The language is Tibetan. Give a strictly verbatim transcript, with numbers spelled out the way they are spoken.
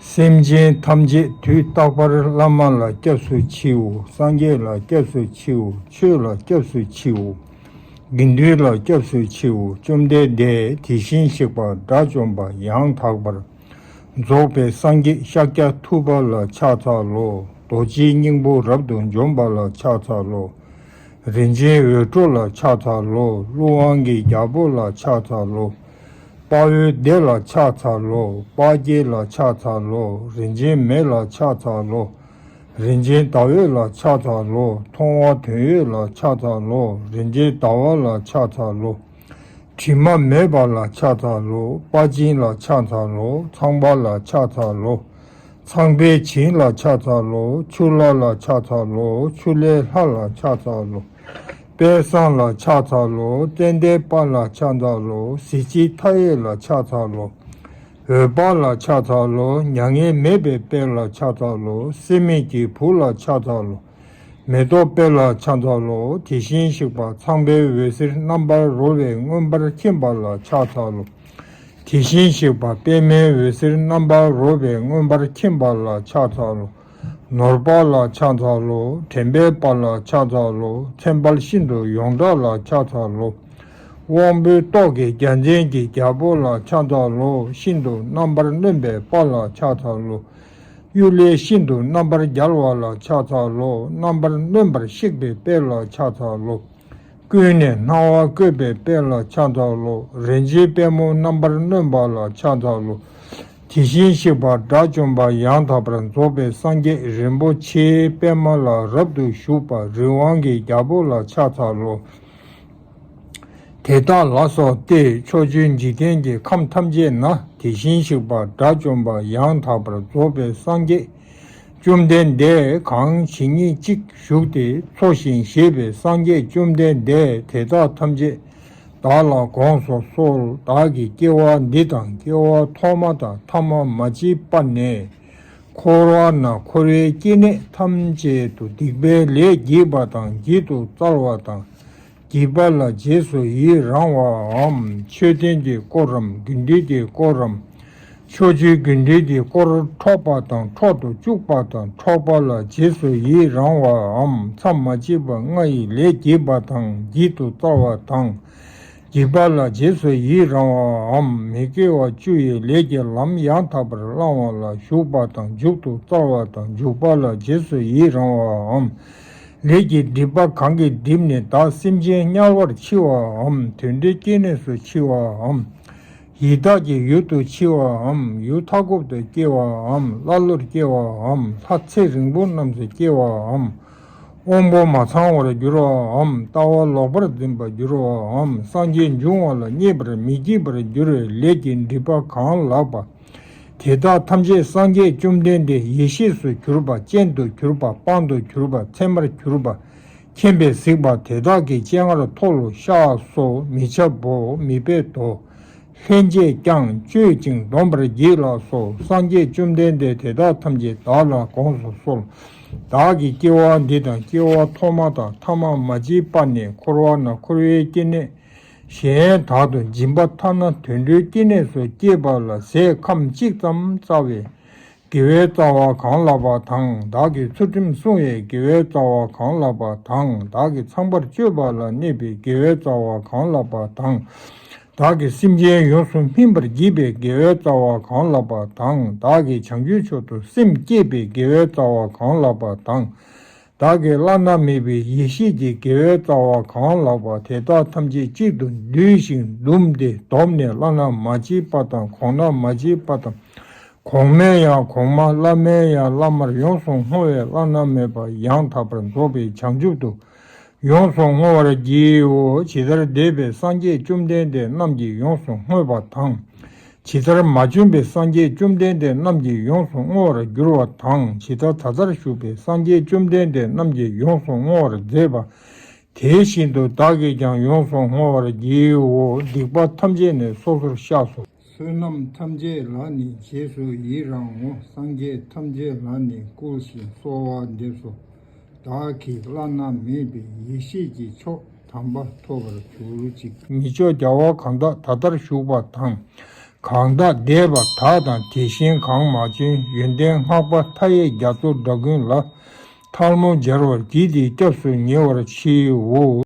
སེམས་ཅན་ཐམས་ཅད་དུས་རྟག་པར་བླ་མ་ལ་སྐྱབས་སུ་མཆིའོ། སངས་རྒྱས་ལ་སྐྱབས་སུ་མཆིའོ། ཆོས་ལ་སྐྱབས་སུ་མཆིའོ། དགེ་འདུན་ལ་སྐྱབས་སུ་མཆིའོ། བཅོམ་ལྡན་འདས་དེ་བཞིན་གཤེགས་པ་དགྲ་བཅོམ་པ་ཡང་དག་པར་རྫོགས་པའི་སངས་རྒྱས་ཤཱཀྱ་ཐུབ་པ་ལ་ཕྱག་འཚལ་ལོ། རྡོ་རྗེའི་སྙིང་པོ་རབ་ཏུ་འཇོམས་པ་ལ་ཕྱག་འཚལ་ལོ། རིན་ཆེན་འོད་འཕྲོ་ལ་ཕྱག་འཚལ་ལོ། ཀླུ་དབང་གི་རྒྱལ་པོ་ལ་ཕྱག་འཚལ་ལོ། དཔའ་བོའི་སྡེ་ལ་ཕྱག་འཚལ་ལོ། དཔའ་བརྒྱད་ལ་ཕྱག་འཚལ་ལོ། རིན་ཆེན་མེ་ལ་ཕྱག་འཚལ་ལོ། རིན་ཆེན་ཟླ་འོད་ལ་ཕྱག་འཚལ་ལོ། མཐོང་བ་དོན་ཡོད་ལ་ཕྱག་འཚལ་ལོ། རིན་ཆེན་ཟླ་བ་ལ་ཕྱག་འཚལ་ལོ། དྲི་མ་མེད་པ་ལ་ཕྱག་འཚལ་ལོ། དཔའ་སྦྱིན་ལ་ཕྱག་འཚལ་ལོ། ཚངས་པ་ལ་ཕྱག་འཚལ་ལོ། ཚངས་པའི་བྱིན་ལ་ཕྱག་འཚལ་ལོ། ཆུ་ལྷ་ལ་ཕྱག་འཚལ་ལོ། ཆུ་ལྷའི་ལྷ་ལ་ཕྱག་འཚལ་ལོ། དཔལ་བཟང་ལ་ཕྱག་འཚལ་ལོ། ཙན་དན་དཔལ་ལ་ཕྱག་འཚལ་ལོ། གཟི་བརྗིད་མཐའ་ཡས་ལ་ཕྱག་འཚལ་ལོ། འོད་དཔལ་ལ་ཕྱག་འཚལ་ལོ། མྱ་ངན་མེད་པའི་དཔལ་ལ་ཕྱག་འཚལ་ལོ། སྲེད་མེད་ཀྱི་བུ་ལ་ཕྱག་འཚལ་ལོ། མེ་ཏོག་དཔལ་ལ་ཕྱག་འཚལ་ལོ། དེ་བཞིན་གཤེགས་པ་ཚངས་པའི་འོད་ཟེར་རྣམ་པར་རོལ་པས་མངོན་པར་མཁྱེན་པ་ལ་ཕྱག་འཚལ་ལོ། དེ་བཞིན་གཤེགས་པ་པདྨའི་འོད་ཟེར་རྣམ་པར་རོལ་པས་མངོན་པར་མཁྱེན་པ་ལ་ཕྱག་འཚལ་ལོ། ནོར་དཔལ་ལ་ཕྱག་འཚལ་ལོ། དྲན་པའི་དཔལ་ལ་ཕྱག་འཚལ་ལོ། མཚན་དཔལ་ཤིན་ཏུ་ཡོངས་གྲགས་ལ་ཕྱག་འཚལ་ལོ། དབང་པོའི་ཏོག་གི་རྒྱལ་མཚན་གྱི་རྒྱལ་པོ་ལ་ཕྱག་འཚལ་ལོ། ཤིན་ཏུ་རྣམ་པར་གནོན་པའི་དཔལ་ལ་ཕྱག་འཚལ་ལོ། གཡུལ་ལས་ཤིན་ཏུ་རྣམ་པར་རྒྱལ་བ་ལ་ཕྱག་འཚལ་ལོ། རྣམ་པར་གནོན་པར་གཤེགས་པའི་དཔལ་ལ་ཕྱག་འཚལ་ལོ། ཀུན་ནས་སྣང་བ་བཀོད་པའི་དཔལ་ལ་ཕྱག་འཚལ་ལོ། རིན་ཆེན་པད་མོ་རྣམ་པར་གནོན་པ་ལ་ཕྱག་འཚལ་ལོ། དེ་བཞིན་གཤེགས་པ་དགྲ་བཅོམ་པ་ཡང་དག་པར་རྫོགས་པའི་སངས་རྒྱས་རིན་པོ་ཆེའི་པད་མ་ལ་རབ་ཏུ་བཞུགས་པ་རི་དབང་གི་རྒྱལ་པོ་ལ་ཕྱག་འཚལ་ལོ། དེ་དག་ལ་སོགས་ཏེ་ཕྱོགས་བཅུའི་འཇིག་རྟེན་གྱི་ཁམས་ཐམས་ཅད་ན་དེ་བཞིན་གཤེགས་པ་དགྲ་བཅོམ་པ་ཡང་དག་པར་རྫོགས་པའི་སངས་རྒྱས་བཅོམ་ལྡན་འདས་གང་ཇི་སྙེད་ཅིག་བཞུགས་ཏེ་འཚོ་ཞིང་གཞེས་པའི་སངས་རྒྱས་བཅོམ་ལྡན་འདས་དེ་དག་ཐམས་ཅད་བདག་ལ་དགོངས་སུ་གསོལ། བདག་གིས་སྐྱེ་བ་འདི་དང་སྐྱེ་བ་ཐོག་མ་དང་ཐ་མ་མ་མཆིས་པ་ནས་འཁོར་བ་ན་འཁོར་བའི་སྐྱེ་གནས་ཐམས་ཅད་དུ་སྡིག་པའི་ལས་བགྱིས་པ་དང་བགྱིད་དུ་སྩལ་བ་དང་། བགྱིས་པ་ལ་རྗེས་སུ་ཡི་རང་བའམ། མཆོད་རྟེན་གྱི་དཀོར་རམ་དགེ་འདུན་གྱི་དཀོར་རམ། ཕྱོགས་བཅུའི་དགེ་འདུན་གྱི་དཀོར་འཕྲོག་པ་དང་འཕྲོག་ཏུ་བཅུག་པ་དང་འཕྲོག་པ་ལ་རྗེས་སུ་ཡི་རང་བའམ། མཚམས་མ་མཆིས་པ་ལྔ་ཡི་ལས་བགྱིས་པ་དང་བགྱིད་དུ་སྩལ་བ་དང་། བགྱིས་པ་ལ་རྗེས་སུ་ཡི་རང་བའམ། མི་དགེ་བ་བཅུ་ཡི་ལས་ཀྱི་ལམ་ཡང་དག་པར་བླང་བ་ལ་ཞུགས་པ་དང་འཇུག་ཏུ་སྩལ་བ་དང་འཇུག་པ་ལ་རྗེས་སུ་ཡི་རང་བའམ། ལས་ཀྱི་སྒྲིབ་པ་གང་གིས་བསྒྲིབས་ནས་བདག་སེམས་ཅན་དམྱལ་བར་མཆི་བའམ། དུད་འགྲོའི་སྐྱེ་གནས་སུ་མཆི་བའམ། ཡི་དྭགས་ཀྱི་ཡུལ་དུ་མཆི་བའམ། ཡུལ་མཐའ་འཁོབ་ཏུ་སྐྱེ་བའམ། ཀླ་ཀློར་སྐྱེ་བའམ། ལྷ་ཚེ་རིང་པོ་རྣམས་སུ་སྐྱེ་བའམ། དབང་པོ་མ་ཚང་བར་འགྱུར་བའམ། ལྟ་བ་ལོག་པར་འཛིན་པར་འགྱུར་བའམ། སངས་རྒྱས་འབྱུང་བ་ལ་མཉེས་པར་མི་བགྱིད་པར་འགྱུར་བའི་ལས་ཀྱི་སྒྲིབ་པ་གང་ལགས་པ། དེ་དག་ཐམས་ཅད་སངས་རྒྱས་བཅོམ་ལྡན་འདས་ཡེ་ཤེས་སུ་གྱུར་པ། སྤྱན་དུ་གྱུར་པ། དཔང་དུ་གྱུར་པ། མཚན་མར་གྱུར་པ། མཁྱེན་པས་གཟིགས་པ་དེ་དག་གི་སྤྱན་སྔར་མཐོལ་ལོ། ཤ་སོགས་མི་འཆབ་བོ། མི་སྦེད་དོ། ལྷན་ཅིག་ཀྱང་སྤྱོད་ཅིང་འདོམས་པར་བགྱིད་ལགས་སོ། སངས་རྒྱས་བཅོམ་ལྡན་འདས་དེ་དག་ཐམས་ཅད་བདག་ལ་དགོངས་སུ་གསོལ། བདག་གིས་སྐྱེ་བ་འདི་དང་སྐྱེ་བ་ཐོག་མ་དང་ཐ་མ་མ་མཆིས་པ་ནས་འཁོར་བ་ན་འཁོར་བའི་སྐྱེ་གནས་གཞན་དག་ཏུ་སྦྱིན་པ་ཐ་ན་དུད་འགྲོའི་སྐྱེ་གནས་སུ་སྐྱེས་པ་ལ་ཟས་ཁམ་གཅིག་ཙམ་བསྩལ་བའི་དགེ་བའི་རྩ་བ་གང་ལགས་པ་དང་། བདག་གིས་ཚུལ་ཁྲིམས་བསྲུང་བའི་དགེ་བའི་རྩ་བ་གང་ལགས་པ་དང་། བདག་གིས་ཚངས་པར་སྤྱོད་པ་ལ་གནས་པའི་དགེ་བའི་རྩ་བ་གང་ལགས་པ་དང་། བདག་གིས་སེམས་ཅན་ཡོངས་སུ་སྨིན་པར་བགྱིས་པའི་དགེ་བའི་རྩ་བ་གང་ལགས་པ་དང་། བདག་གིས་བྱང་ཆུབ་མཆོག་ཏུ་སེམས་བསྐྱེད་པའི་དགེ་བའི་རྩ་བ་གང་ལགས་པ་དང་། བདག་གིས་བླ་ན་མེད་པའི་ཡེ་ཤེས་ཀྱི་དགེ་བའི་རྩ་བ་གང་ལགས་པ་དེ་དག་ཐམས་ཅད་གཅིག་ཏུ་བསྡུས་ཤིང་བཟླུམས་ཏེ་བསྡོམས་ནས་བླ་ན་མ་མཆིས་པ་དང་གོང་ན་མ་མཆིས་པ་དང་། གོང་མའི་ཡང་གོང་མ། བླ་མའི་ཡང་བླ་མར་ཡོངས་སུ་བསྔོ་བས་བླ་ན་མེད་པ་ཡང་དག་པར་རྫོགས་པའི་བྱང་ཆུབ་ཏུ་ཡོངས་སུ་བསྔོ་བར་བགྱིའོ། ཇི་ལྟར་འདས་པའི་སངས་རྒྱས་བཅོམ་ལྡན་འདས་རྣམས་ཀྱིས་ཡོངས་སུ་བསྔོས་པ་དང་། ཇི་ལྟར་མ་བྱོན་པའི་སངས་རྒྱས་བཅོམ་ལྡན་འདས་རྣམས་ཀྱིས་ཡོངས་སུ་བསྔོ་བར་འགྱུར་བ་དང་། ཇི་ལྟར་ད་ལྟར་བཞུགས་པའི་སངས་རྒྱས་བཅོམ་ལྡན་འདས་རྣམས་ཀྱིས་ཡོངས་སུ་བསྔོ་བར་མཛད་པ། དེ་བཞིན་དུ་བདག་གིས་ཀྱང་ཡོངས་སུ་བསྔོ་བར་བགྱིའོ། སྡིག་པ་ཐམས་ཅད་ནི་སོ་སོར་བཤགས་སོ། བསོད་ནམས་ཐམས་ཅད་ལ་ནི་རྗེས་སུ་ཡི་རང་ངོ་། སངས་རྒྱས་ཐམས་ཅད་ལ་ནི་བསྐུལ་ཞིང་གསོལ་བ་འདེབས་སོ། བདག་གིས་བླ་ན་མེད་པའི་ཡེ་ཤེས་ཀྱི་མཆོག་དམ་པ་ཐོབ་པར་གྱུར་ཅིག། ཉེས་སྤྱོད་བྱ་བ་གང་དག་ད་ལྟར་བཞུགས་པ་དང་། གང་དག་འདས་པ་དག་དང་དེ་བཞིན་གང་མ་བྱོན་ཡོན་ཏན་བསྔགས་པ་མཐའ་ཡས་རྒྱ་མཚོ་འདྲ་ཀུན་ལ། ཐལ་མོ་སྦྱར་བར་བགྱིས་ཏེ་སྐྱབས་སུ་ཉེ་བར་མཆིའོ།